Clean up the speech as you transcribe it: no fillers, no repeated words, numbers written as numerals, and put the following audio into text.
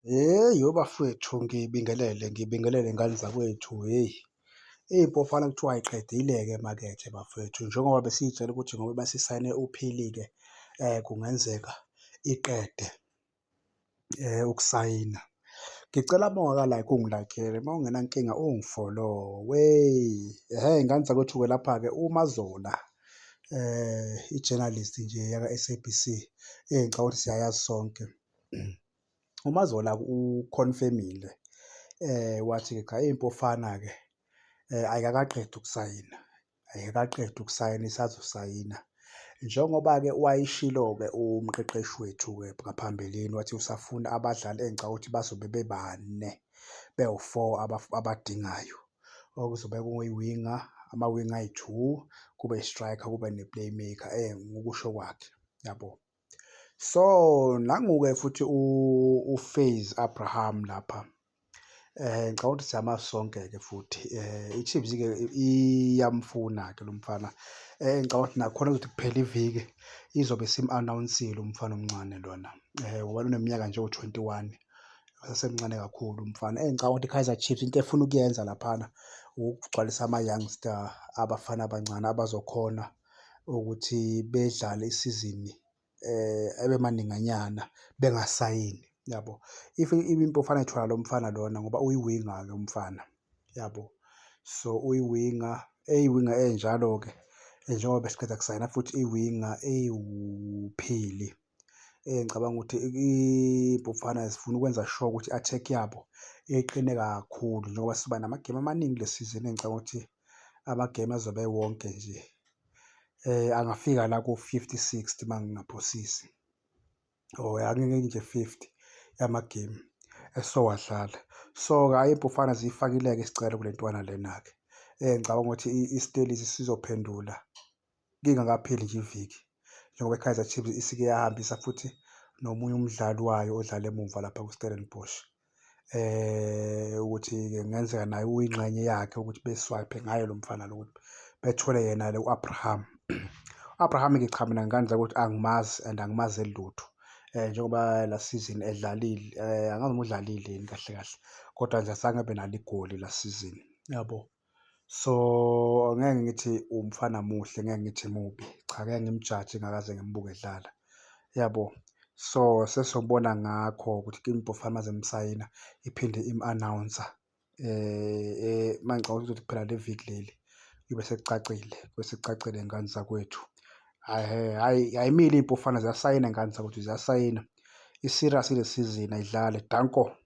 Hheyi webafwethu ngibingelele, ngibingelele ngane zakwethu hheyi. Iy'mpofana kuthiwa ayiqedile-ke emakethe bafowethu njengoba besiy'tshela ukuthi ngoba besisayine uPhili-ke kungenzeka iqede ukusayina. Ngicela uma ungaka-like ungilayikhele, uma ungenankinga ungifolowe. Ehhe, ngane zakwethu-ke lapha-ke uMazola i-journalist nje yaka-SABC engicabanga ukuthi siyayazi sonke. UMazola ukhonfemile wathi-ke cha Iy'mpofana-ke ayikakaqedi ukusayina, ayikakaqedi ukusayina isazosayina. Njengoba-ke wayeshilo-ke umqeqeshi wethu-ke ngaphambilini wathi usafuna abadlali engicabanga ukuthi bazobe bebane, bewu-four abadingayo. Okuzobe kuyi-winger, ama-winger ayi-two, kube i-striker, kube ne-playmaker ngokusho kwakhe, yabo. So, nangu-ke futhi uFaze Abraham lapha. Ngicabanga ukuthi siyamazi sonke-ke futhi i-Chiefs-ke iyamfuna-ke lo mfana. Ngicabanga ukuthi nakhona kuzothi kuphela iviki izobe isim-anawunsile umfana omncane lona ngoba uneminyaka nje ewu-21, usasemncane kakhulu umfana. Engicabanga ukuthi i-Kaizer Chiefs into efuna ukuyenza laphana ukugcwalisa ama-youngster, abafana abancane abazokhona ukuthi bedlale isizini ebe maninganyana bengasayini, yabo. If Impofana ithola lo mfana lona ngoba uyi-winger-ke umfana, yabo. So, uyi-winger, eyi-winger enjalo-ke njengoba besiqeda kusayina futhi i-winger ewuPhili. Engicabanga ukuthi Iy'mpofana zifuna ukwenza sure ukuthi i-attack yabo iqine kakhulu njengoba siba namagemu amaningi kule sizini engicabanga ukuthi amagemu azobe ewonke nje angafika la ko-50, 60 uma ngingaphosisi or angeke nje 50 yamagemu esowadlala. So-ke hhayi Iy'mpofana ziyifakile-ke isicelo kule ntwana lena-ke. Ngicabanga ukuthi iStellies sizophendula lingakapheli nje iviki njengoba i-Kaizer Chiefs isike yahambisa futhi nomunye umdlali wayo odlala emumva lapha ku-Stellenbosch. Ukuthi-ke kungenzeka naye uyingxenye yakhe ukuthi beswayiphe ngaye lo mfana lo ukuthi bethole yena lo u-Abraham. U-Abraham-ke cha mina ngane zakwethu angimazi and angimazeli lutho. Njengoba last season edlalile angazi noma udlalile yini kahle kahle kodwa nje azange abe nalo igoli last season, yabo. So, ngeke ngithi umfana muhle, ngeke ngithi mubi, cha ngeke ngimjaje ngingakaze ngimbuke edlala, yabo. So, sesobona ngakho ukuthi Mpofana uma zimsayina iphinde imu-announce-a uma ngicabanga ukuthi kuphela le viki leli kube sekucacile, kube sekucacile ngane zakwethu. Hhayi ayimile Iy'mpofana ziyasayina ngane zakwethu ziyasayina. I-serious ile sizini ayidlali, danko.